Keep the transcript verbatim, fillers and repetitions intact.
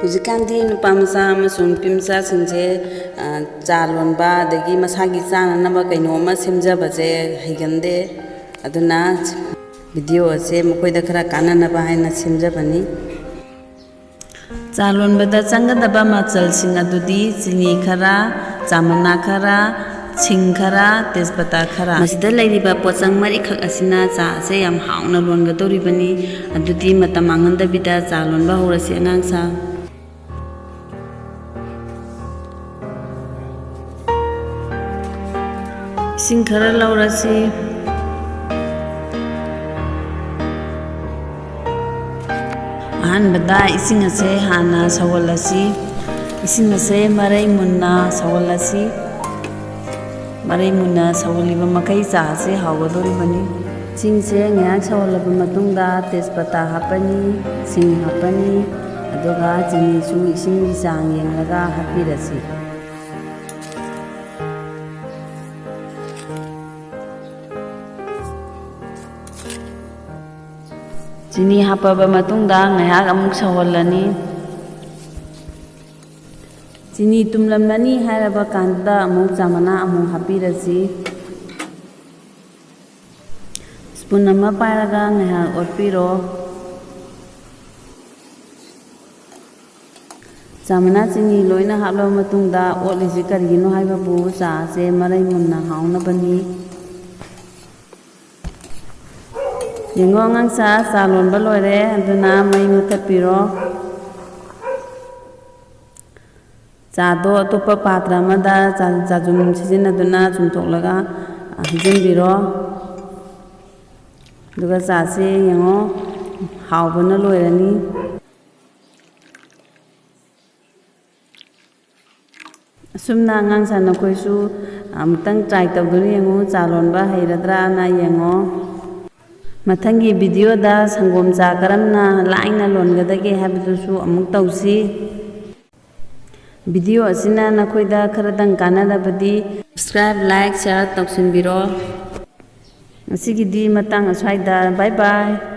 ꯍꯧꯖꯤꯛꯀꯥꯟꯗꯤ ꯅꯨꯄꯥ ꯃꯆꯥ ꯑꯃꯁꯨꯡ ꯅꯨꯄꯤ ꯃꯆꯥꯁꯤꯡꯁꯦ, ꯑ, ꯆꯥ ꯂꯣꯟꯕ ꯑꯗꯒꯤ ꯃꯁꯥꯒꯤ ꯆꯥꯅꯅꯕ ꯀꯩꯅꯣꯝꯃ ꯁꯦꯝꯖꯕꯁꯦ ꯍꯩꯒꯟꯗꯦ꯫ ꯑꯗꯨꯅ ꯚꯤꯗꯤꯑꯣ ꯑꯁꯦ ꯃꯈꯣꯏꯗ ꯈꯔ ꯀꯥꯟꯅꯅꯕ ꯍꯥꯏꯅ ꯁꯦꯝꯖꯕꯅꯤ꯫ ꯆꯥ ꯂꯣꯟꯕꯗ ꯆꯪꯒꯗꯕ ꯃꯆꯜꯁꯤꯡ ꯑꯗꯨꯗꯤ ꯆꯤꯅꯤ ꯈꯔ, ꯆꯥ ꯃꯅꯥ ꯈꯔ, ꯁꯤꯡ ꯈꯔ, ꯇꯦꯖꯄꯇꯥ ꯈꯔ꯫ ꯃꯁꯤꯗ ꯂꯩꯔꯤꯕ ꯄꯣꯠꯆꯪ ꯃꯔꯤꯈꯛ ꯑꯁꯤꯅ ꯆꯥ ꯑꯁꯦ ꯌꯥꯝ ꯍꯥꯎꯅ ꯂꯣꯟꯒꯗꯧꯔꯤꯕꯅꯤ꯫ ꯑꯗꯨꯗꯤ ꯃꯇꯝ ꯃꯥꯡꯍꯟꯗꯕꯤꯗ ꯆꯥ ꯂꯣꯟꯕ ꯍꯧꯔꯁꯤ, ꯑꯉꯥꯡ ꯁꯥ꯫ ꯏꯁꯤꯡ ꯈꯔ ꯂꯧꯔꯁꯤ꯫ ꯑꯍꯥꯟꯕꯗ ꯏꯁꯤꯡ ꯑꯁꯦ ꯍꯥꯟꯅ ꯁꯧꯍꯜꯂꯁꯤ꯫ ꯏꯁꯤꯡ ꯑꯁꯦ ꯃꯔꯩ ꯃꯨꯟꯅ ꯁꯧꯍꯜꯂꯁꯤ꯫ ꯃꯔꯩ ꯃꯨꯟꯅ ꯁꯧꯍꯜꯂꯤꯕ ꯃꯈꯩ ꯆꯥ ꯑꯁꯦ ꯍꯥꯎꯒꯗꯧꯔꯤꯕꯅꯤ꯫ ꯏꯁꯤꯡꯁꯦ ꯉꯥꯏꯍꯥꯛ ꯁꯧꯍꯜꯂꯕ ꯃꯇꯨꯡꯗ ꯇꯦꯖꯄꯇꯥ ꯍꯥꯞꯄꯅꯤ, ꯁꯤꯡ ꯍꯥꯞꯄꯅꯤ, ꯑꯗꯨꯒ ꯆꯤꯅꯤꯁꯨ ꯏꯁꯤꯡꯒꯤ ꯆꯥꯡ ꯌꯦꯡꯂꯒ ꯍꯥꯞꯄꯤꯔꯁꯤ꯫ ꯆꯤꯅꯤ ꯍꯥꯞꯄꯕ ꯃꯇꯨꯡꯗ ꯉꯥꯏꯍꯥꯛ ꯑꯃꯨꯛ ꯁꯧꯍꯜꯂꯅꯤ꯫ ꯆꯤꯅꯤ ꯇꯨꯝꯂꯝꯂꯅꯤ ꯍꯥꯏꯔꯕ ꯀꯥꯟꯗ ꯑꯃꯨꯛ ꯆꯥ ꯃꯅꯥ ꯑꯃꯨꯛ ꯍꯥꯞꯄꯤꯔꯁꯤ꯫ ꯁ꯭ꯄꯨꯟ ꯑꯃ ꯄꯥꯏꯔꯒ ꯉꯥꯏꯍꯥꯛ ꯑꯣꯠꯄꯤꯔꯣ꯫ ꯆꯥ ꯃꯅꯥ ꯆꯤꯅꯤ ꯂꯣꯏꯅ ꯍꯥꯞꯂꯕ ꯃꯇꯨꯡꯗ ꯑꯣꯠꯂꯤꯁꯤ ꯀꯔꯤꯒꯤꯅꯣ ꯍꯥꯏꯕꯕꯨ ꯆꯥꯁꯦ ꯃꯔꯩ ꯃꯨꯟꯅ ꯍꯥꯎꯅꯕꯅꯤ꯫ ꯌꯦꯡꯉꯣ ꯑꯉꯥꯡꯁꯥ, ꯆꯥ ꯂꯣꯟꯕ ꯂꯣꯏꯔꯦ, ꯑꯗꯨꯅ ꯃꯩ ꯃꯨꯊꯠꯄꯤꯔꯣ꯫ ꯆꯥꯗꯣ ꯑꯇꯣꯞꯄ ꯄꯥꯇ꯭ꯔ ꯑꯃꯗ ꯆꯥ-, ꯆꯥꯖꯨꯝ ꯁꯤꯖꯤꯟꯅꯗꯨꯅ ꯆꯨꯝꯊꯣꯛꯂꯒ, ꯑ, ꯍꯩꯖꯤꯟꯕꯤꯔꯣ꯫ ꯑꯗꯨꯒ ꯆꯥꯁꯦ ꯌꯦꯡꯉꯣ, ꯍꯥꯎꯕꯅ ꯂꯣꯏꯔꯅꯤ꯫ ꯑꯁꯨꯝꯅ ꯑꯉꯥꯡꯁꯥ ꯅꯈꯣꯏꯁꯨ ꯑꯃꯨꯛꯇꯪ try ꯇꯧꯗꯨꯅ ꯌꯦꯡꯉꯨ, ꯆꯥ ꯂꯣꯟꯕ ꯍꯩꯔꯗ꯭ꯔꯥꯅ ꯌꯦꯡꯉꯣ꯫ ꯃꯊꯪꯒꯤ ꯚꯤꯗꯤꯑꯣꯗ ꯁꯪꯒꯣꯝ ꯆꯥ ꯀꯔꯝꯅ ꯂꯥꯏꯅ ꯂꯣꯟꯒꯗꯒꯦ ꯍꯥꯏꯕꯗꯨꯁꯨ ꯑꯃꯨꯛ ꯇꯧꯁꯤ꯫ ꯚꯤꯗꯤꯑꯣ ꯑꯁꯤꯅ ꯅꯈꯣꯏꯗ ꯈꯔꯗꯪ ꯀꯥꯟꯅꯔꯕꯗꯤ subscribe, like, share ꯇꯧꯁꯤꯟꯕꯤꯔꯣ꯫ ꯉꯁꯤꯒꯤꯗꯤ ꯃꯇꯥꯡ ꯑꯁ꯭ꯋꯥꯏꯗ꯫ Bye bye꯫